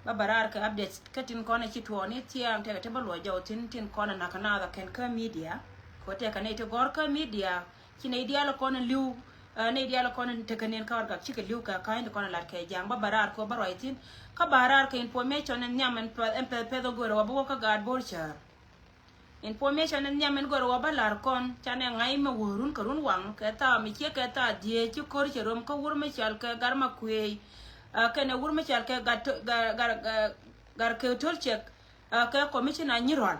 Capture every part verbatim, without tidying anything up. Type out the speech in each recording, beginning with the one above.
Ba bä raar kɛ updates kä tin kɔn ci tuɔɔk ni thiaŋ, tekɛ ti bä luɔc jɔw tin, tin kɔn nak kɛ naath kɛn kä media. Kɛ tekɛ nɛy ti gɔr kä media, ci nɛy diaal kɔn liw, nɛy diaal kɔn tekɛ nin kä warɛgak cikɛ liw kɛ ka̱ny ti kɔn lat kɛ ja̱a̱ŋ. Ba bä raar kɛ bä ruac thin. Kä bä raar kɛ information in nhiam in pɛth, in pɛth pɛth go̱o̱rɛ wä bä wä kä gaat Bor cäär. Information in nhiam in go̱o̱rɛ wä bä lar kɔn, canɛ ŋa̱c mɛ wä run kɛ run waŋ kɛ thaa mi ciɛ kɛ thaa dhieec ci ko̱r cɛ rom kä wur mi cɔal kɛ Gar Makuëëc. Kɛnɛ wur mi cɔal kɛ Gar, Gar, Gar, Gar, Gar Kek Tolcek, kɛ commissioner Nyirɔal.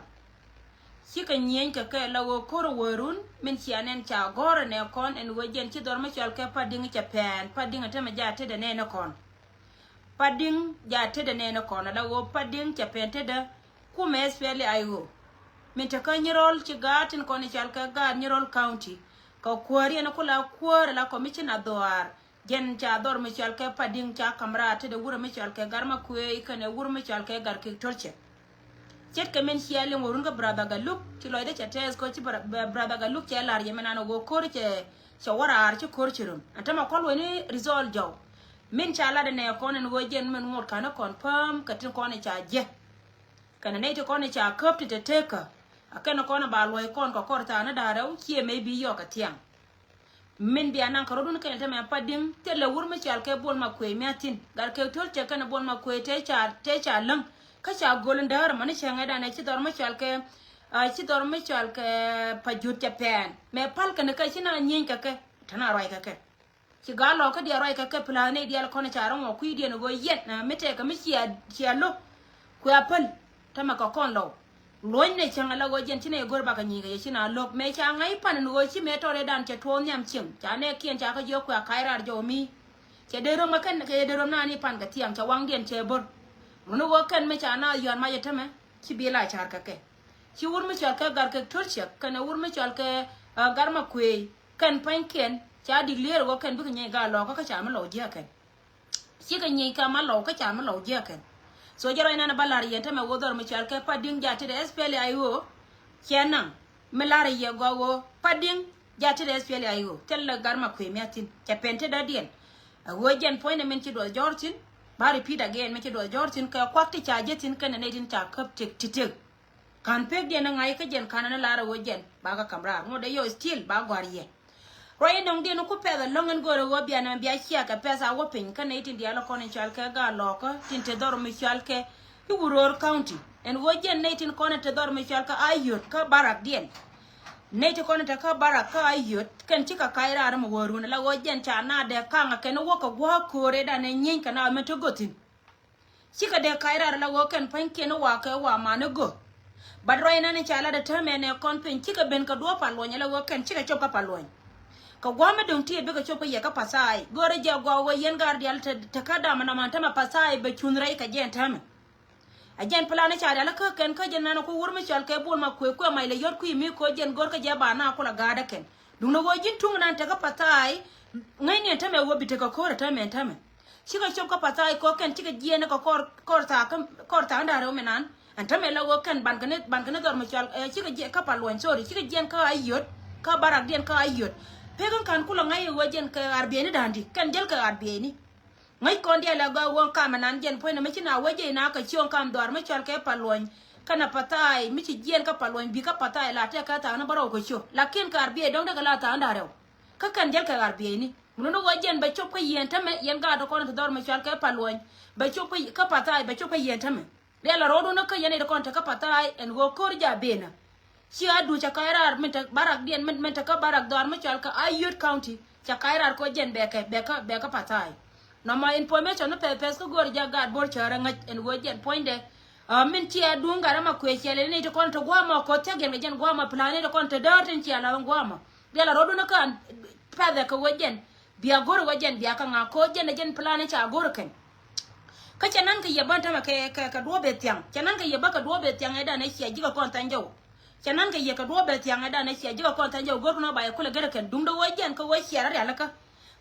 Cikɛ nyieny kɛ kɛ la ɣöö ko̱r wä run min cia nɛn ca gɔ̱r ɛnɛ kɔn ɛn ɣöö jɛn ci dhɔr mi cɔal kɛ Padiŋ cɛ pɛn, Padiŋ ɛ tämɛ jaa tetdɛ nɛn ɛ kɔn. Padiŋ jaa tetdɛ nɛn ɛ kɔn, la ɣöö Padiŋ cɛ pɛn tetdɛ kumɛ SPLA-IO. Min te kä Nyirɔl ci gaat tin kɔn i̱ cɔal kɛ gaat Nyirɔl County. Kɛ kuäär yɛn ku la kuäär la commissioner dhuaar. Jɛn ca dhɔr mi cɔal kɛ Padiŋ ca ka̱m raar tetdɛ wurɛ mi cɔal kɛ Gar Makuëëc kɛnɛ wurɛ mi cɔal kɛ Gar Kek Tolcek. Ce̱tkɛ min cia liŋ wä run kä brother Galuk, ci lɔcdä cɛ tɛth kɔ ci bra-, bra-, brother Galuk cɛ lar yɛ min an ɛ ɣöö ko̱r cɛ, cɛ wä raar ci ko̱r ci rom. Ɛn tämɛ kɔn wen i̱ result jɔw. Min ca lat ɛnɛ kɔn ɛn ɣöö jɛn min ŋot ka̱n ɛ confirm kɛ tin kɔn ɛ ca jiɛ. Kɛnɛ nɛy ti kɔn ɛ ca käp ti te tekä. A kɛn kɔn ɛ ba luɔ̱c kɔn kɛ kɔr tha̱a̱ŋ ni da̱ŋ rɛw ciɛ mëë bi yɔɔk kɛ thiaŋ. Min bia naŋ kɛ rɔ̱dun kɛn tämɛ Padiŋ thilɛ wur mi cɔal kɛ Bol Makuëëc mi a thi̱n. Gar Kek Tolcek kɛnɛ Bol Makuëëc tëë ca, tëë ca läŋ. Kä ca göl in däär mɔ ni cäŋɛ danɛ ci dhɔr mi cɔal kɛ, a, ci dhɔr mi cɔal kɛ Pajut cɛ pɛn. Mɛ pal kɛn kɛ ci na nyieny kɛ kɛ. Te na ruac kɛ kɛ. Ci gaa lɔɔkä diaal ruac kɛ kɛ plan ni diaal kɔn ca rɔ̱ŋ wä kui̱diɛn ɣöö yɛn, a, mi tɛkɛ mi cia, cia lo̱k. Kuɛ a päl. Tämɛ kɛ kɔn lɔw. Luɔ̱ny nɛ cäŋ ala ɣöö jɛn ci nɛ go̱r bakɛ nyi̱i̱ kɛ yɛ ci na lo̱k. Mëë ca ŋa̱c pan ɛn ɣöö ci mëë tɔrɛ dan cɛ tuɔɔk nhiam cieŋ. Ca nɛ kiɛn ca kä jiök kuɛ a ka̱c raar jɔw mi. Cɛ dee röm ɛ kɛn kɛ yɛ dee röm nani pan kɛ thiaŋ cɛ waŋdiɛn cɛ bör. Muni ɣöö kɛn mi ca na yɔ̱a̱n mac ɛ tämɛ ci bi la ca̱r kɛ kɛ. Ci wur mi cɔal kɛ Gar Kek Tolcek kɛnɛ wur mi cɔal kɛ, a, Gar Makuëëc kɛn pa̱nykiɛn ca declare ɣöö kɛn bikɛ nyɛy gaa lɔɔkä kä ca mi lɔw jiäkɛn. Cikɛ nyɛy kä ma lɔw kä ca mi lɔw jiäkɛn. So jɛ ruac nan ba lar yɛn tämɛ ɣöö dhɔr mi cɔal kɛ Padiŋ jaa tetdɛ SPLA-IO. Cɛ naŋ mi lar yɛ gɔaa ɣöö Padiŋ jaa tetdɛ SPLA-IO. Thilɛ Gar Makuëëc mi a thi̱n cɛ pɛn tetdädiɛn. A ɣöö jɛn puɔ̱nydɛ min ci duɔth jɔ̱ɔ̱r thi̱n. Ba repeat again, min ci duɔth jɔ̱ɔ̱r thi̱n kɛ kuak ti ca jɛ thi̱n kɛnɛ nɛy tin ca käp tëk ti tëk. Ka̱n pekdiɛn ni ŋa̱c kä jɛn ka̱n ni lar ɛ ɣöö jɛn ba kɛ ka̱m raar ŋot dee yɔ still ba gɔ̱a̱r yɛ. Ruac inɔŋdiɛn ku pɛth ɛlɔ̱ŋ ɛn go̱o̱rɛ ɣöö bia nɛmɛ bia cia kɛ pɛth a wä piny kä nɛy tin diaal kɔn in cɔal kɛ gaa lɔɔkä tin te dhɔr mi cɔal kɛ i̱ Uror County. Ɛn ɣöö jɛn nɛy tin kɔn in te dhɔr mi cɔal kɛ Ayod kä barakdiɛn. Nɛy ti kɔn in te kä barak kä Ayod kɛn cikɛ ka̱c raar mi wä run ala ɣöö jɛn ca na dee ka̱ŋ ɛ kɛn i̱ wä kɛ gua̱a̱k ko̱o̱r ëëdan ɛ nyieeny kɛ na mɛ te gɔ̱thin. Cikɛ dee ka̱c raar la ɣöö kɛn pa̱nykiɛn i̱ wa̱a̱ kɛ wa̱a̱ man i̱ göök. But ruac nan i̱ ca lat ɛ täämɛ nɛ kɔn piny cikɛ ben kɛ duɔ̱ɔ̱p Paluɔny la ɣöö kɛn cikɛ cop kä Paluɔny. Kɛ gua̱a̱m mi do̱ŋ ti ɛ bikɛ cop kä yɛ kä Pathai. Go̱o̱rä jɛ gɔaa ɣöö yɛn gaar diaal te, te kä dam ɛnɔmɔ ɛn täämɛ Pathai bɛ cunh rɛy kɛ jɛ ɛn täämɛ. Ɛ jɛn plan i̱ ca diaal i̱ kä kɛn kä jɛn nan i̱ ku wur mi cɔal kɛ Bol Makuëëc kuɛ mac lɛ yɔ̱t kui̱ mi ko̱ jɛn go̱o̱r kä jɛ ba na kulɛ ga̱a̱dä kɛn. Duundɛ ɣöö ji̱n tuŋ nan te kä Pathai, ŋäcni ɛn täämɛ ɣöö bi tekɛ ko̱r ɛ täämɛ ɛn täämɛ. Cikɛ cop kä Pathai kɔ kɛn cikɛ jiɛɛn kä kɔr, kɔr thaak, kɔr thaak da̱ŋ rɛw mi nan. Ɛn täämɛ la ɣöö kɛn ban kɛ ni, ban kɛ ni dhɔr mi cɔal, eh, cikɛ jiɛɛn kä Paluɔny, sorry, cikɛ jiɛɛn kä Ayod, kä barakdiɛn kä Ayod. Pek in ka̱n kulɛ ŋa̱c ɣöö jɛn kɛ R B I ni da̱ŋ di, kɛn jäl kɛ R B I ni. Ŋäc kɔn diaal ɛ gɔaa ɣöö kam ɛnan jɛn puɔ̱ny nɛ mi ci na wec jɛ ina kɛ cio̱o̱ŋ kam dhɔaar mi cɔal kɛ Paluɔny. Kɛnɛ Pathai mi ci jiɛɛn kä Paluɔny bi kä Pathai la tɛk kɛ thaak ni bärɔw kɛ ciö. Lakin kɛ R B I dɔ̱ŋ dee kɛ la thaak ni da̱ŋ rɛw. Kä kɛn jäl kɛ R B I ni. Mi lundä ɣöö jɛn bɛ cop kä yɛn täämɛ, yɛn gaat kɔn in te dhɔr mi cɔal kɛ Paluɔny. Bɛ cop kä, kä Pathai bɛ cop kä yɛn täämɛ. Rial a ro̱o̱dun kä yɛn in kɔn te kä Pathai ɛn ɣöö ko̱r ja̱ benä. Ci a duc ca ka̱c raar min te barakdiɛn min, min te kä barak dhɔaar mi cɔal kɛ Ayod County. Ca ka̱c raar kɔ jɛn bɛ kɛ, bɛ kä, bɛ kä Pathai. Nɔmɔ information mi pɛth pɛth kä go̱o̱r jɛ gaat Bor cäärä ŋäc ɛn ɣöö jɛn puɔ̱nydɛ. A, min ci a duŋ Gar Makuëëc cɛ lɛ ni ti kɔn te gua̱a̱mɔ koth thia̱k yɛn kɛ jɛn gua̱a̱mɔ plan ni ti kɔn te däär tin cia la̱th gua̱a̱mɔ. Rial a ro̱o̱dun kä an pɛthɛ kɛ ɣöö jɛn. Bia go̱r ɛ wä jɛn bia kä ŋa ko̱ jɛn ɛ jɛn plan ɛ ca go̱r ɛ kɛn. Kä cɛ nan kɛ yɛ bä tämɛ kɛ, kɛ, kɛ duɔ̱ɔ̱p ɛ thiaŋ. Cɛ nan kɛ yɛ bä kɛ duɔ̱ɔ̱p ɛ thiaŋ ɛ dan ɛ cia ji̱ kɛ kɔn tha̱ny jɔw. Cɛ nan kɛ yɛ kɛ duɔ̱ɔ̱p ɛ thiaŋ ɛ dan ɛ cia ji̱ kɛ kɔn tha̱ny jɔw go̱r kɛ nɔ ba yɛ kulɛ gɛr ɛ kɛn duŋdɛ wä jɛn kä wä cia rɔ rialikä.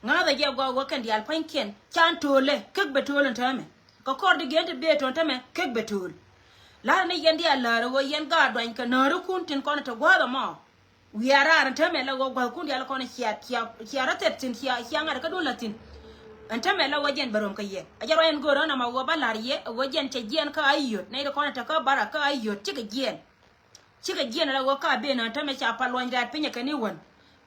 Ŋa̱thɛ jɛ gɔaa wä kɛn diaal pa̱nykiɛn can to̱o̱lɛ kek bɛ to̱o̱l ɛn täämɛ. Kɛ kɔr di gɛn ti bee to̱o̱n täämɛ kek bɛ to̱o̱l. La̱rä ni yɛn diaal läärä wä yɛn gaat duanykɛ näärikun tin kɔn te gua̱a̱th ɛmɔ. Wiaa raar in täämɛ la ɣöö gua̱thkun diaal kɔn cia, cia, cia rɔ thɛp thi̱n, cia, cia ŋa̱t kä duun la thi̱n. Ɛn tämɛ la ɣöö jɛn bɛ röm kɛ yɛ. A jɛ ruac ɛn göörä nɔmɔ ɣöö bä la̱r yɛ ɣöö jɛn cɛ jiɛɛn kä Ayod. Nɛy ti kɔn ɛ te kä Barak kä Ayod cikɛ jiɛɛn. Cikɛ jiɛɛn la ɣöö ka ben ɛn tämɛ ca pa luɔny rɛɛt pinyɛ kɛn i̱ wän.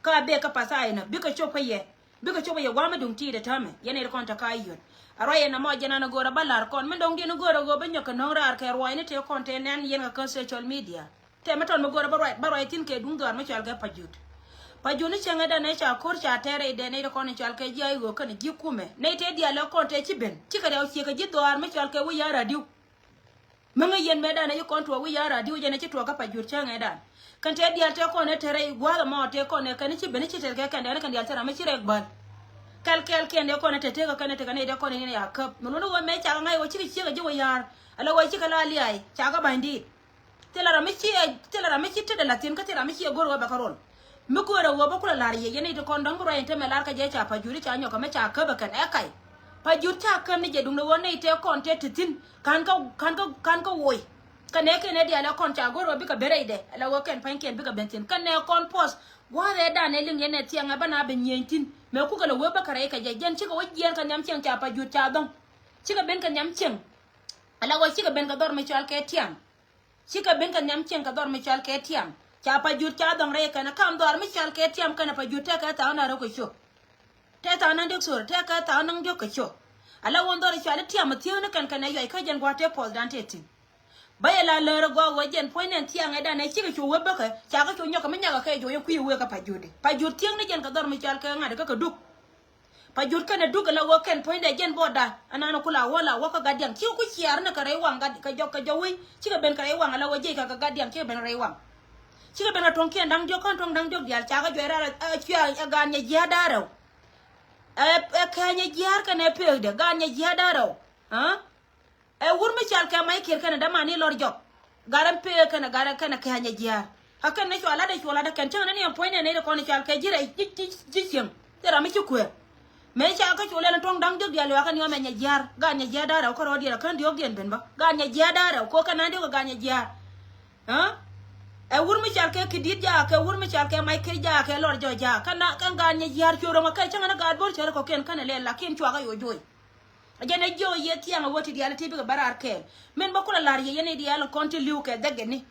Ka ben kä Pathayna bikɛ cop kä yɛ. Bikɛ cop kä yɛ gua̱a̱m mi duŋ ti̱i̱t ɛ tämɛ. Yɛn nɛy ti kɔn te kä Ayod. A ruac ɛn nɔmɔ jɛn an ɛ göörä bä la̱r kɔn min dɔ̱ŋ diɛn i̱ göörä ɣöö bä nyɔk kɛ no̱o̱ŋ raar kɛ ruaacni tëë kɔn tëë nɛn yɛn kɛ kä social media. Tɛmɛ tɔn mi go̱rɛ bä ruac, bä ruac thi̱n kɛ duŋ dhɔaar mi cɔal kɛ Pajut. Pajut ni cäŋɛ dan ɛ ca ko̱r ca tɛɛr rɛy dɛn nɛy ti kɔn cɔal kɛ ji̱ ay ɣöö kɛn ji̱ kumɛ. Nɛy tëë diaal ɛ kɔn tëë ci ben. Cikɛ riaw ciek kɛ ji̱ dhɔaar mi cɔal kɛ wi̱c ya̱r adiw. Mi ŋäc yɛn mɛ dan ɛ ci kɔn tuɔɔk wi̱c ya̱r adiw jɛn ɛ ci tuɔɔk kä Pajut cäŋɛ dan. Kɛn tëë diaal tëë kɔn ɛ te rɛy gua̱a̱th ɛmɔ tëë kɔn ɛ kɛn ci ben ci tɛth kɛ kɛn dɛn kɛn diaal cɛ ram mi ci rɛk bäl. Kɛl kɛl kɛn dee kɔn ɛ te tekɛ kɛn ɛ tekɛ nɛy dee kɔn ɛ ni ya käp. Mi luɔ̱n ɣöö mɛ cakɛ ŋa̱c ɣöö cikɛ ciek kɛ ji̱ wi̱c ya̱r. Ala ɣöö cikɛ la lia̱a̱ cakɛ ba̱ny diit. Thilɛ ram mi ciɛ, thilɛ ram mi ci tetdɛ la̱thi̱n kä thilɛ ram mi ciɛ go̱r ɣöö bɛ kä rol. Mi go̱o̱rɛ ɣöö bä kulɛ la̱r yɛ yɛn i̱ ti kɔn dɔ̱ŋ bi ruac in te mɛ la̱r kä jɛ ca Pajut i̱ ca nyɔk kä mi ca käp ɛ kɛn ɛ kac. Pajut ca käp ni jɛ duŋdɛ ɣöö nɛy tëë kɔn tëë te thi̱n ka̱n kä, ka̱n kä, ka̱n kä woc. Kä nɛ kɛn ɛ diaal ɛ kɔn ca go̱r ɣöö bikɛ ben rɛydɛ ala ɣöö kɛn pa̱nykiɛn bikɛ ben thi̱n kä nɛ kɔn puɔth. Gua̱a̱th ɛ dan ɛ liŋ yɛn ɛ thiaŋ ɛ bä na ben nyieny thi̱n mɛ kukɛ lɛ wee bä kɛ rɛy kɛ jɛ jɛn cikɛ wä jiɛɛn kɛ nhiam cieŋ ca Pajut ca dhɔ̱ŋ. Cikɛ ben kɛ nhiam cieŋ. Ala ɣöö cikɛ ben kɛ dhɔr mi cɔal kɛ tiam. Cikɛ ben kɛ nhiam cieŋ kɛ dhɔr mi cɔal kɛ tiam. Ca Pajut ca dhɔŋ rɛy kɛn kam dhɔr mi cɔal kɛ tiam kɛn Pajut tɛkɛ thaw na rɛw kɛ ciök. Tɛkɛ thaw na diɔk, sorry, tɛkɛ thaw na diɔk kɛ ciök. Ala ɣöö dhɔr cɔal i̱ tiam thiekni kɛn kɛn ɛ yuac kä jɛn gua̱a̱th tëë puɔth dan tëë thi̱n. Bä yɛ la läär ɛ gɔaa ɣöö jɛn puɔ̱nydɛ thiaŋɛ dan ɛ cikɛ cu wä bäkɛ cakɛ cu nyɔk kɛ mi nyakɛ kɛ juɔc ɛ kui̱ wëë kɛ Pajut di. Pajut thiekni jɛn kɛ dhɔr mi cɔal kɛ ŋa̱t kä kɛ duk. Pajut kɛnɛ duk ala ɣöö kɛn puɔ̱nydɛ jɛn bɔda. Ɛnan ku la wä la wä kä gat diaŋ. Cikɛ ku ciaar ni kɛ rɛy waŋ gat kɛ jɔk kɛ jɔk wec. Cikɛ ben kɛ rɛy waŋ ala ɣöö jiɛc kɛ kɛ gat diaŋ cikɛ ben rɛy waŋ. Cikɛ ben kɛ tuɔ̱ŋkiɛn da̱ŋ diɔk kɛn tuɔ̱ŋ da̱ŋ diɔk diaal cakɛ juɛc raar ɛ, ɛ, ɛ, ɛ gaat nyɛ jiaar da̱a̱ rɛw. Ɛ, ɛ kɛɛnyɛ jiaar kɛnɛ pekdɛ gaat nyɛ jiaar da̱a̱ rɛw. Ɛ? Ɛ wur mi cal kɛ Michael kɛnɛ dämani lɔr jɔk. Garɛ pee kɛnɛ garɛ kɛnɛ kɛɛnyɛ jiaar. Kä kɛn ni cua latdɛ cua latdɛ kɛn cäŋ ni ni ɛn puɔ̱nydɛ nɛy ti kɔn cal kɛ ji̱ rɛy ji̱, ji̱, ji̱ cieŋ. Thil ram mi ci kuëër. Mëë ca kä cu lɛl ni tuɔ̱ŋ da̱ŋ diɔ̱k diaal yua kɛn yɔmɛ nyɛ jiaar. Gaat nyɛ jiaar da̱a̱ rɛw kä rɔɔdiɛn ɛ kän diɔ̱ɔ̱kdiɛn ben bä. Gaat nyɛ jiaar da̱a̱ rɛw ko kɛn na diɔ̱k ɛ gaat nyɛ jiaar. Ɛ? Ɛ wur mi cal kɛ ki̱di̱t jaak kɛ wur mi cal kɛ Michael jaak kɛ lɔr jɔk jaak. Kɛn na, kɛn gaat nyɛ jiaar cuɛ rɔm ɛ kɛ cäŋ ni gaat bo̱r cär kɔkiɛn känɛ lɛl lakin cua kä yoc joc. Jɛn ɛ jiök yɛ thiaŋ ɛ wä ti diaal ti bikɛ bä raar kɛɛl. Min bä kulɛ la̱r yɛ yɛn i̱ diaal kɔn ti li̱w kɛ dhɛkɛ ni.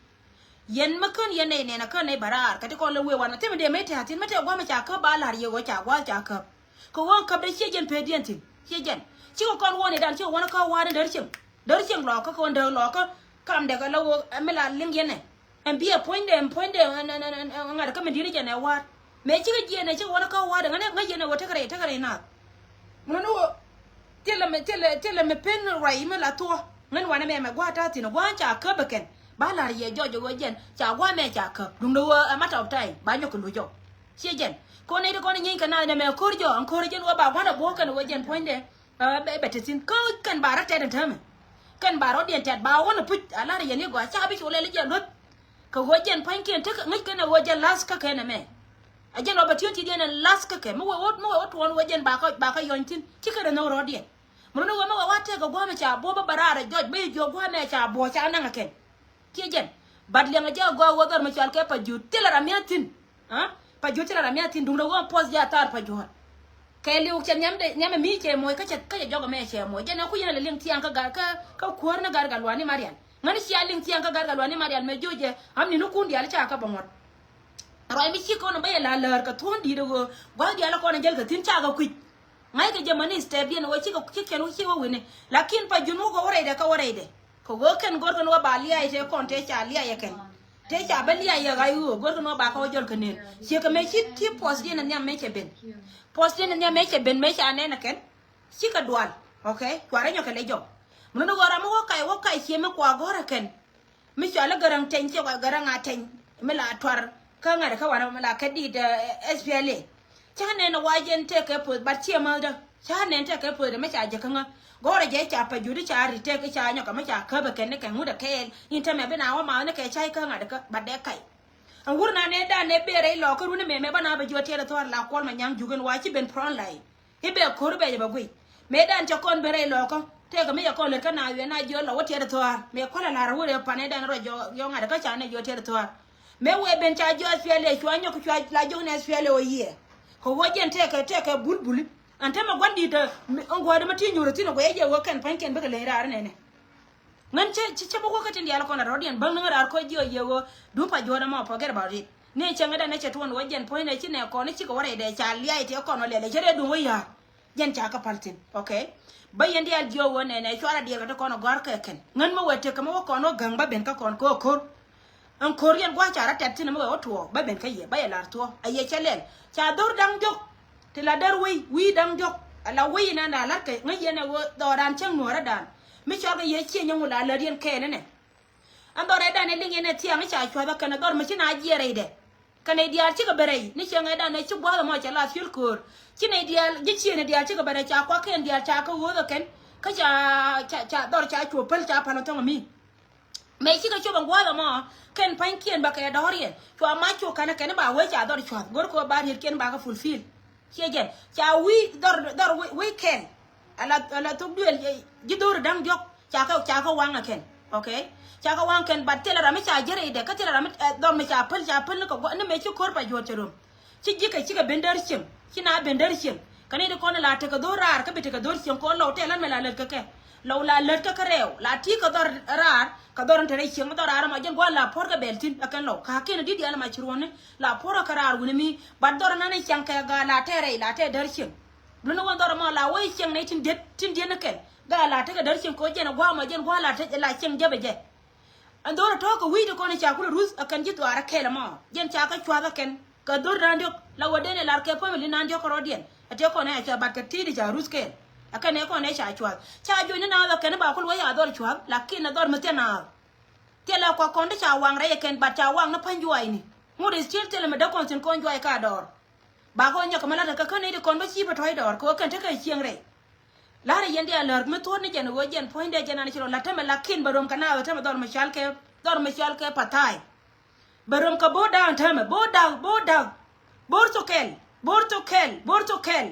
Yɛn mi kän yɛn nɛy nɛn ɛ kän nɛy bä raar kɛ ti kɔn lɛ wëë wan ɛ thim dee mëë tɛ̈thin mi tɛ̈ gua̱a̱m ɛ ca käp ba la̱r yɛ ɣöö ca gua̱a̱th ca käp. Kɛ ɣöö käp dee ciɛ jɛn pediɛn thi̱n ciɛ jɛn. Cikɛ kɔn wä ni dan cikɛ wä ni kä wa̱a̱ ni däär cieŋ. Däär cieŋ lɔɔkä kɛ ɣöö däär lɔɔkä. Kamdɛ kɛ lɛ ɣöö ɛ mi la liŋ yɛn ɛ. Ɛn biɛ puɔ̱nydɛ, ɛn puɔ̱nydɛ, ɛn, ɛn, ɛn, ɛn, ɛn ŋa̱t kä mi di̱t ni jɛn ɛ wa̱a̱t. Mëë cikɛ jiɛn ɛ cikɛ wä ni kä wa̱a̱t ɛ ŋa̱c, ŋa̱c yɛn ɛ ɣöö tekɛ rɛy, tekɛ rɛy naath. Mun ni ɣöö thilɛ mi, thilɛ, thilɛ mi pen ruac mi la thuɔ̱k. Ŋän wanɛ mɛ mɛ gua̱a̱t ta̱a̱ thi̱n ɛ gua̱a̱n ca käp ɛ kɛn. Ba la̱r yɛ jɔc ɛ ɣöö jɛn ca gua̱a̱ mɛ ca käp. Duundɛ ɣöö ɛ matter of time ba nyɔk kɛ luc ɔ. Ciɛ jɛn. Kɔn nɛy ti kɔn i̱ nyieeny kɛ naath nɛ mɛ ko̱r jɔɔk, ɛn ko̱r jɛn ɣöö ba gua̱n ɛ buɔ̱ɔ̱k kɛn ɣöö jɛn puɔ̱nydɛ. Ɛ bɛ, bɛ te thi̱n. Kä kɛn ba rɔ tɛt ɛn täämɛ. Kɛn ba rɔ̱diɛn tɛt ba wä ni puc. A la̱r yɛn i̱ gɔaa ca bi cu lɛl i̱ jɛ luth. Kɛ ɣöö jɛn pua̱nykiɛn tekɛ ŋäc kɛn ɛ ɣöö jɛn la̱th kä kɛn ɛmɛ. A jɛn rɔ bɛ ti̱en ti̱diɛn ɛn la̱th kä kɛ. Mi wee wä, mi wee wä tuɔɔn ɣöö jɛn ba kä, ba kä yɔny thi̱n. Cikɛ rɛ nhök rɔ̱diɛn. Mi run i̱ ɣöö mi wee wä tɛk kɛ gua̱a̱mɛ ca buɔ̱p bä bɛ raar ɛ jɔc bä i̱ jiök gua̱a̱mɛ ca buɔ̱p ca naŋ ɛ kɛn. Kiɛ jɛn. But liɛŋɛ jɛ a gɔaa ɣöö dhɔr mi cɔal kɛ Pajut thilɛ ram mia̱th thi̱n. Aa? Pajut thilɛ ram mia̱th thi̱n duundɛ ɣöö puɔth jɛ a thaar Pajut. Kɛ li̱w cɛ nhiamdɛ, nhiamɛ mi cɛ moc kä cɛ, kä cɛ jɔk ɛmɛ cɛ moc. Jɛn ɛ ku yɛn lɛ liŋ thiaŋ kä gar, kä, kä kuäär ni gar gal luani Marial. Ŋäni cia liŋ thiaŋ kä gar gal luani Marial mɛ jiö jɛ, am ni ni kun diaal ca kä bɛ ŋuɔ̱t. Ruac mi ci kɔn bä yɛ la läär kɛ thuɔ̱ɔ̱n di̱i̱t ɛ ɣöö gua̱th diaal kɔn ɛ jäl kɛ thi̱n ca kɛ kui̱c. Ŋa̱ckɛ jɛ mani step diɛn wä cikɛ, ci kɛn wä ci wä wi̱ni. Lakin Pajut wä kɛ wä rɛydɛ kɛ wä rɛydɛ. Kɛ ɣöö kɛn go̱rkɛn wä ba lia̱a̱ tëë kɔn tëë ca lia̱a̱ yɛ kɛn. Tëë ca bä lia̱a̱ yɛ ɣa̱c ɣöö go̱rkɛn wä ba kɛ wä jɔl kɛ nën. Ciɛ kɛ mëë ci ti puɔth diɛn ɛ nhiam mëë cɛ ben. Puɔth diɛn ɛ nhiam mëë cɛ ben mëë ca nɛn ɛ kɛn. Cikɛ dual. Okay? Cuarɛ nyɔk kɛ lɛ jɔk. Mun ni ɣöö ram mi wä kac wä kac ciɛ mi kua gɔ̱r ɛ kɛn. Mi cɔal i̱ Gäräŋ Teny, ciɛ kua Gäräŋ a Teny mi la tuar kä ŋa̱t kä wanɛ mi la kä di̱i̱t, eh, S P L A. Ca nɛn ɛ wa jɛn tëëkɛ puɔth, but ciɛ mäthdä. Ca nɛn tëëkɛ puɔth mi ca jɛ kä ŋä. Gɔ̱rä jɛ ca Pajut i̱ ca ri tëëk i̱ ca nyɔk kɛ mi ca käp ɛ kɛn ni kɛ ŋut ɛ kɛɛl. In täämɛ bi na wä math ni kɛ ca i̱ kä ŋa̱t kä, but dee kac. Ɛn wur na nɛn dan nɛ bëë rɛy lɔɔkä runi mɛmɛ bä na bɛ jiɔ tiɛɛt ɛ thua̱r la Kuɔl Manyaŋ Juk ɛn wa ci ben front line. I̱ bɛ ko̱r bɛ jɛ bɛ guic. Mëë dan cɛ kɔn ben rɛy lɔkä. Tëëkɛ mi cɛ kɔn lät kä naath wiɛ na jiɔ lɔ wä tiɛt thua̱a̱r. Mëë kualɛ la̱r wä rɛy panɛ dan rɔ jɔ, jɔ ŋa̱t kä ca nɛ jiɔ tiɛt thua̱a̱r. Mëë wëë ben ca jiɔ S P L A cua nyɔk cua la jiök nɛ S P L A ɔ yiëë. Kɛ ɣöö jɛn tëëkɛ, tëëkɛ bulbuli. Ɛn täämɛ gua̱n di̱t ɛn gua̱a̱dä ma ti nyuur thi̱n ɛ guɛy jɛ ɣöö kɛn pa̱nykiɛn bikɛ leny raar nɛnɛ. Ŋän cä cä bä wä kä tin diaal kɔn a rɔ̱diɛn bäŋ ni ŋän raar kɔc jiɔ yɛ ɣöö duŋ pa juɔ̱ɔ̱dä ma, forget about it. Ni cäŋ ɛ dan ɛ cɛ tuɔn wä jɛn puɔ̱nydɛ ci nɛ kɔn ɛ cikɛ wä rɛydɛ ca lia̱a̱ itiɛ kɔn wä lɛl ɛ cɛ rɛy duŋ wä ya̱a̱r. Jɛn ca kä pal thi̱n, okay. Bä yɛn diaal jiɔ ɣöö nɛnɛ cuarɛ diɛɛr kɛ ti kɔn a gɔ̱a̱r kɛ kɛn ŋän mi wä tëk kɛ mi wä kɔn wä gäŋ bä ben kä kɔn kɛ wä ko̱r. Ɛn ko̱r yɛn gua̱a̱c ca rɔ tɛt thi̱n mi wä wä tuɔɔk bä ben kä yɛ bä yɛ la̱r tuɔɔk ɛ yɛ cɛ lɛl ca dho̱r da̱ŋ diɔ̱k. Ti la däär wei wi̱i̱ da̱ŋ diɔ̱k. Ala wei inɛn la la̱t kɛ ŋäc yɛn ɛ ɣöö dhɔɔran cäŋ nuɔ̱ɔ̱rädan. Mi cɔl kɛ yɛ ciëny ɛŋu la lät yɛn kɛɛl ɛnɛ. Ɛn dhɔr rɛydan ɛ liŋ yɛn ɛ thiaŋ i̱ ca cua̱th ɛ kɛn ɛ dhɔr mi ci na jiɛɛr rɛydɛ. Kɛn ɛ diaal cikɛ ben rɛy ni cieŋ rɛydan ɛ ci gua̱a̱th ɛmɔ cɛ la thiöl köör. Ci nɛ diaal ji̱ ciëëni diaal cikɛ ben rɛy ca kuak kɛn diaal ca kä ɣööth ɛ kɛn. Kä ca ca ca dhɔr ca cuɔ päl ca pal ɛ thɔŋ ɛ mi. Mëë cikɛ cop ɛn gua̱a̱th ɛmɔ kɛn pa̱nykiɛn bä kɛ dɔ̱riɛn cua mac cok kɛn ɛ kɛn i̱ ba wee ca dhɔr cua̱th go̱r kɛ ɣöö ba rietkiɛn ba kɛ fulfill. Ciɛ jɛn ca wi̱i̱ dhɔr dhɔr wi̱i̱ kɛn. Ala ala thok duël ji̱ dho̱ri da̱ŋ diɔ̱k ca kä ca kä waŋ ɛ kɛn. Okay. Ca kä waŋ kɛn, but thilɛ ram mi ca jär idɛ kä thilɛ ram mi dhɔr mi ca päl ca päl ni kɛ guɔ ni mëë ci ko̱r pa juɔ̱ɔ̱r cɛ rom. Ci ji̱kɛ cikɛ ben däär cieŋ ci na ben däär cieŋ. Kä ni di kɔn la tekɛ dho̱r raar kä bi tekɛ dho̱r cieŋ kɔn lɔw tɛl ɣän mi la lät kä kɛ. Lɔw la lät kä kä rɛɛw la ti̱i̱ kä dhɔr raar. Kä dhɔr in te rɛy cieŋ mi dhɔr raar ma jɛn gua̱n la puɔ̱r kä bɛl thi̱n ɛ kɛn lɔw ka kiɛn di diaal ma ci ruɔ̱ni. La puɔ̱r kä raar wuni mi bat dhɔr in nan in cieŋ kɛ ga la tɛ rɛy la tɛ däär cieŋ. Luni wä dhɔr ma la wä i cieŋ nɛ tin diet tin diet ni kɛn. Ga la tekɛ däär cieŋ kɛ wä jɛn ɛ gua̱a̱ ma jɛn gua̱n la te la cieŋ jɛp ɛ jɛ. Ɛn dho̱r ɛ tɔ̱ɔ̱k kɛ wi̱i̱ ti kɔn i̱ ca kulɛ ruth ɛ kɛn ji̱ dhuaar ɛ kɛl ɛmɔ. Jɛn ca kä cua̱th ɛ kɛn kɛ dho̱r naan diɔ̱k la wä den ɛ lar kɛ family naan diɔ̱k kɛ rɔ̱diɛn. Ɛ tëë kɔn ɛ ca bat kɛ ti̱i̱t i̱ ca ruth kɛɛl ɛ kɛn ɛ kɔn ɛ ca cua̱th ca juɔ̱ny ni naath ɛ kɛn i̱ ba kul wä ca dhɔr cua̱th lakin ɛ dhɔr mi thiɛ naath. Thilɛ kua kɔn ti ca waŋ rɛy ɛ kɛn bat ca waŋ ni pa̱ny juaacni. Ŋut is cil thilɛ mi däk kɔn thi̱n kɔn juaac ka dɔɔr. Ba kɔn nyɔk kɛ mi la̱t ɛ kɛ kä nɛy ti kɔn bä ci bä tɔ̱ɔ̱c dɔɔr kɛ ɣöö kɛn tekɛ cieŋ rɛy. La̱rä yɛn diaal lär mi thuɔ̱ɔ̱t ni jɛn ɣöö jɛn puɔ̱nydɛ jɛn an ci rɔ la̱t tämɛ lakin bɛ röm kɛ naath tämɛ dhɔr mi cɔal kɛ dhɔr mi cɔal kɛ pa̱tha̱a̱y. Bɛ röm kɛ bo̱o̱r da̱a̱n tämɛ bo̱o̱r da̱a̱k bo̱o̱r da̱a̱k. Bo̱o̱r thok kɛl bo̱o̱r thok kɛl bo̱o̱r thok kɛl.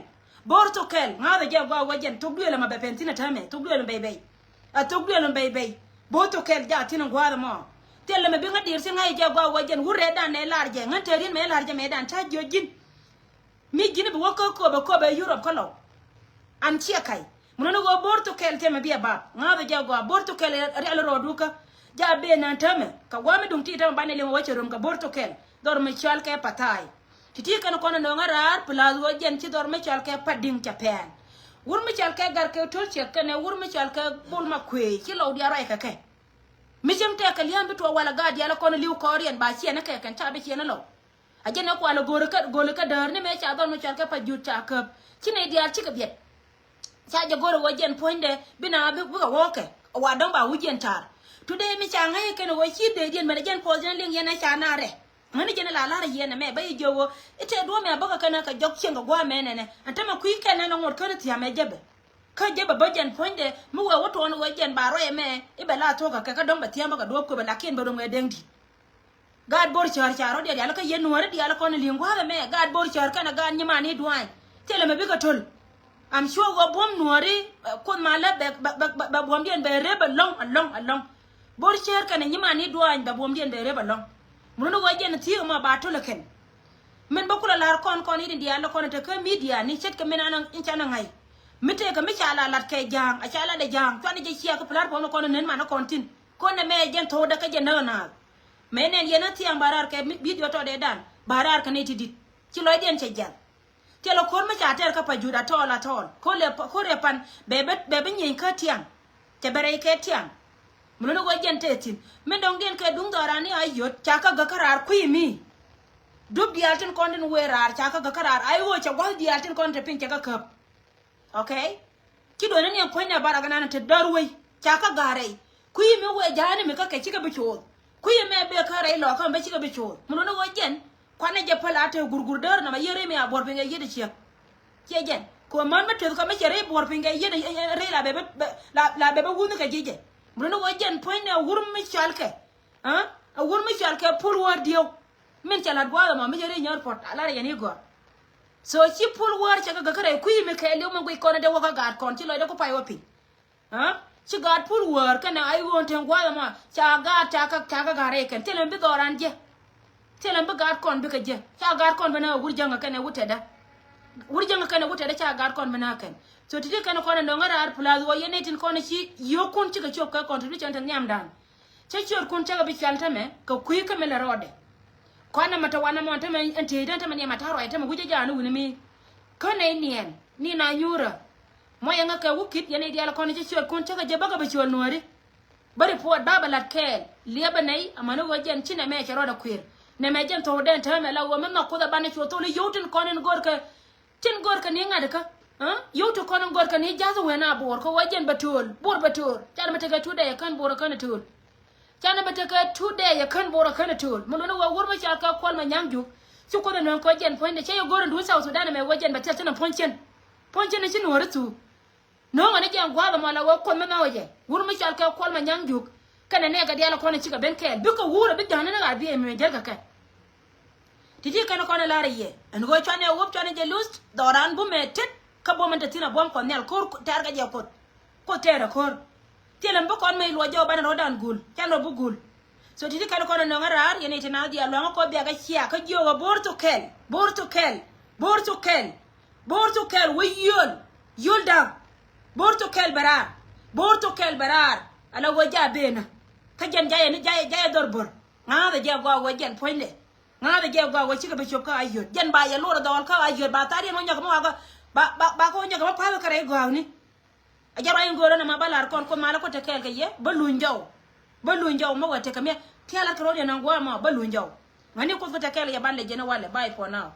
Bo̱o̱r thok kɛl ŋa̱thä jɛ gɔaa wä jɛn thok duëël ɛmɛ bɛ pɛn thi̱n ɛ tämɛ thok duëël ɛmɛ bɛy bɛy. A thok duëël ɛmɛ bɛy bɛy. Bo̱o̱r thok kɛl jak thi̱n ɛ gua̱a̱th ɛmɔ. Thilɛ mɛ bi ŋä diɛɛr thi̱n ŋa̱c jɛ gɔaa wä jɛn wut rɛɛtdan nɛ lar jɛ ŋän te ri̱n mɛ lar jɛ mɛtdan ca jiök ji̱n. Mi ji̱n bi wä kä köpɛ köpɛ Europe kä lɔw. An ciɛ ka̱y. Mun ni ɣöö bo̱r thok kɛl tɛmɛ biɛ bap ŋa̱thä jɛ gɔaa bo̱r thok kɛl rial rɔɔdu kä. Ja ben nan täämɛ kɛ gua̱a̱ mi duŋ ti täämɛ banɛ liŋ wä cɛ rom kɛ bo̱r thok kɛl. Dhɔr mi cɔal kɛ pa̱tha̱a̱y. Ti ti kɛn kɔn nöŋä raar plus ɣöö jɛn ci dhɔr mi cɔal kɛ Padiŋ cɛ pɛɛn. Wur mi cɔal kɛ Garkɛ Töl Ciɛk kɛnɛ wur mi cɔal kɛ Bol Makuëë ci lɔw diaal ruac kɛ kɛ. Mi ciem tɛk kɛ lia̱a̱m bi tuɔɔk walɛ gaat diaal kɔn li̱w kɔɔriɛn ba ciɛn kɛ kɛn ca bi ciɛn lɔw. A jɛn ɛ kualɛ go̱o̱ri kä go̱o̱ri kä däär ni mëë ca dhɔr mi cɔal kɛ pa jut ca käp. Ci nɛy diaal cikɛ biɛt. Ca jɛ go̱o̱ri wä jɛn puɔ̱nydɛ bi na bi bikɛ wä kɛ wa dɔ̱ŋ ba wi̱c yɛn ca̱a̱r. Today mi ca ŋäc kɛn wä ci dee diɛn mɛn ɛ jɛn puɔth jɛn liŋ yɛn ɛ ca na rɛ. Ŋäni jɛn ɛ la la̱r yɛn ɛmɛ bä yi jiök wä i̱ tëë duɔ̱ɔ̱mɛ bäkɛ kɛn ɛ kɛ jɔk cieŋ kɛ gua̱a̱mɛ nɛnɛ ɛn tämɛ kui̱ kɛn ɛn ɛ ŋot kän thia̱mɛ jɛbɛ. Kä jɛ bɛ bä jɛn puɔ̱nydɛ mi wee wä tuɔɔn wee jɛn ba ruac ɛmɛ i̱ bɛ la thuɔ̱k kɛ kɛ kä dɔ̱ŋ bɛ thia̱a̱m bä kɛ duɔ̱ɔ̱p köpɛ lakin bɛ rom wee deŋ di̱t. Gaat bo̱r cäär ca rɔ̱ diaal diaal kä yɛn nuɔ̱ɔ̱ri diaal kɔn li̱ŋ gua̱a̱th ɛmɛ gaat bo̱r cäär kɛnɛ gaat nyimani duaany. Thilɛ mɛ bikɛ töl. Am sure ɣöö buɔ̱m nuɔ̱ɔ̱ri kuoth ma lä bɛ bɛ bɛ buɔ̱mdiɛn bɛ rep alɔ̱ŋ alɔ̱ŋ alɔ̱ŋ. Bo̱r cäär kɛnɛ nyimani duaany bɛ buɔ̱mdiɛn bɛ rep alɔ̱ŋ. Mun ni ɣöö jɛn thi̱i̱k ɛmɔ ba töl ɛ kɛn. Min bä kulɛ la̱r kɔn kɔn i̱ diaal kɔn te kä media ni ce̱tkɛ min an in canɛ ŋa̱c. Mi tëëkɛ mi ca la lat kɛ ja̱a̱ŋ a ca lat ɛ ja̱a̱ŋ cuanɛ jɛ ciɛ kä platform kɔn nen man kɔn thi̱n. Kɔn nɛ mɛ jɛn tho̱o̱dɛ kä jɛ näk naath. Mëë nɛn yɛn a thiaŋ ba raar kɛ mi video tɔɔdɛ dan ba raar kɛ nɛy ti di̱t. Ci lɔcdiɛn cɛ jiath. Thilɛ ko̱r mi ca tɛr kä pa jut atɔɔl atɔɔl ko̱r lɛ ko̱r lɛ pan bɛ bɛ bɛ bi nyieny kä tiaŋ. Cɛ bɛ rɛy kɛ tiaŋ. Mi luni wä jɛn tɛ thi̱n min dɔ̱ŋdiɛn kɛ duŋ dhɔran ni a yot ca kä gäk kä raar kui̱ mi. Dup diaal tin kɔn tin wee raar ca kä gäk kä raar a i̱ ɣöö cɛ gua̱th diaal tin kɔn te piny cɛ kä käp. Okay. Ci duɔ̱ni ni ɛn kuɔ̱ny nɛ barak ɛnan te dɔ̱r wei ca kä ga̱a̱r rɛy. Kui̱ mi wee ja̱a̱ni mi kä kɛ cikɛ bi cool. Kui̱ mɛ bee kä rɛy lɔɔkä mɛ bä cikɛ bi cool mi luni wä jɛn. Kuanɛ jɛ päl a te gurgur däär nɔmɔ yieen rɛy mi a buɔr piny kɛ yiet ɛ ciek. Ciɛ jɛn kɛ män mi teth kä mi cɛ rɛy buɔr piny kɛ yiet rɛy la bɛ bä la bɛ bä wuthni kɛ ji̱ jɛ. Mi luni wä jɛn puɔ̱ny nɛ wur mi cɔalkɛ. A wur mi cɔalkɛ pul wäär dieu. Min cɛ la̱t gua̱a̱th ɛmɔ mi cɛ rɛy nyäär puɔ̱t a lar yɛn i̱ gɔaa. So ci pul wäär cɛ kɛ gäk kä rɛy kui̱ mi kɛɛliw mi guic kɔn ɛ dee wä kä gaat kɔn ci lɔcdɛ ku pay wä piny. Ci gaat pul wäär kɛnɛ a i̱ ɣöön teŋ gua̱a̱th ɛmɔ ca gaat ca kä ca kä gaat rɛy kɛn thilɛ mi bi dhɔran jiɛ. Thilɛ mi bi gaat kɔn bikɛ jiɛ ca gaat kɔn bɛ nɛ wur jäŋä kɛnɛ wur tɛtdä. Wur jäŋ kɛn ɛ wut tɛt ɛ ca gat kɔn mi na kɛn. So ti̱ti̱ kɛn kɔn ɛ nöŋ ɛ raar plus wä yɛn nɛy tin kɔn ɛ ci yio̱o̱kun cikɛ cop kɛ contribution te nhiamdan. Cä ciötkun cä kɛ bi cual tämɛ kɛ kui̱ kä mi lɛ rɔɔdɛ. Kɔn nɛmɛ te wanɛ mɔn tämɛ ɛn tieydän tämɛ niɛmɛ ta̱a̱ ruac tämɛ wi̱cä ja̱a̱n wi̱ni mi. Kä nɛy niɛn ni na nyuurä. Mɔ yɛ ŋäkɛ wä ki̱t yɛn i̱ diaal kɔn cä ciötkun cä kɛ jɛ bäkɛ bi cuɔl nuääri. Bä report ba bɛ la̱t kɛɛl liɛpɛ nɛy amäni ɣöö jɛn ci nɛmɛ cɛ rɔɔdɛ kuëër. Nɛmɛ jɛn thokdɛn täämɛ la ɣöö mi nhɔk Kuoth ɛ banɛ cu thol i̱ yio̱w tin kɔn in go̱rkɛ. Tin go̱rkɛ ni ŋa̱t kä. Yio̱w ti kɔn in go̱rkɛ ni ja̱th wee na bo̱o̱r kä wee jɛn bɛ tööl bo̱o̱r bɛ tööl. Canɛ bɛ tekɛ tuut dɛy ɛ kän bo̱o̱r ɛ kän ɛ tööl. Canɛ bɛ tekɛ tuut dɛy ɛ kän bo̱o̱r ɛ kän ɛ tööl mi luɔ̱n ɛ wee wur mi cal kɛ Kuɔl Manyaŋ Juuk. Ci Kuoth ɛ nööŋ kɛ jɛn puɔ̱nydɛ cɛ yɛ go̱r in duun South Sudan ɛmɛ wee jɛn bɛ thil thin ɛ puɔ̱ny cin. Puɔ̱ny cin in ci nuɔ̱ɔ̱r ɛ thuuk. No̱o̱ŋ ɛn jɛn gua̱a̱th ɛmɔ la wee Kuoth mi nhɔk jɛ wur mi cal kɛ Kuɔl Manyaŋ Juuk. Kɛnɛ nɛɛkɛ diaal kɔn cikɛ ben kɛɛl bikɛ wuur ɛ bi ja̱a̱n ni ɣaar bi ɛ mi jɛl kɛ kɛ. Ti̱ti̱ kɛn kɔn ɛ la̱r ɛ yɛ ɛn ɣöö cuanɛ ɛ wop cuanɛ jɛ luth dhɔran bumɛ tet. Kä bumɛ te thi̱n ɛ buɔ̱m Kuɔth Nhial ko̱r tɛɛr kɛ jɛ Kuoth. Kuoth tɛɛr ɛ ko̱r. Thilɛ mi bi kɔn mɛ iluɔc jɛ ɔ banɛ rɔ̱dan gul can rɔ bi gul. So ti̱ti̱ kɛn kɔn ɛ nöŋ ɛ raar yɛn i̱ ti na dhiaal luaŋä kɔ biakä cia kä jiökɛ bo̱o̱r thok kɛl bo̱o̱r thok kɛl. Bo̱o̱r thok kɛl. Bo̱o̱r thok kɛl wä yio̱l. Yio̱l da̱ŋ. Bo̱o̱r thok kɛl bɛ raar. Bo̱o̱r thok kɛl bɛ raar. Ala wä ja benä. Kä jɛn jayɛ ni jayɛ jayɛ dhɔr bo̱r. Ŋa̱a̱thɛ jɛ gɔaa wä jɛn puɔ̱nydɛ. Ŋa̱a̱thɛ jɛ gɔaa wä cikɛ bi cop kä a yio̱t jɛn ba yɛ lor dhɔɔl kä a yio̱t ba tha̱a̱r yɛn wä nyɔk mɛ wakä. Ba ba ba kä wä nyɔk mɛ pa̱th kä rɛy gɔaakni. A jɛ ruac in go̱o̱rä nɛ ma bä la̱r kɔn Kuoth malä Kuoth te kɛɛl kɛ yɛ bä luny jɔw. Bä luny jɔw mɛ wä tekɛ miɛ tia̱a̱ la̱t kɛ ro̱d yɛn ɔn gua̱a̱ mɔ bä luny jɔw. Ŋäni Kuoth Kuoth te kɛɛl yɛ ban lɛ jɛn ɛ walɛ bye for now.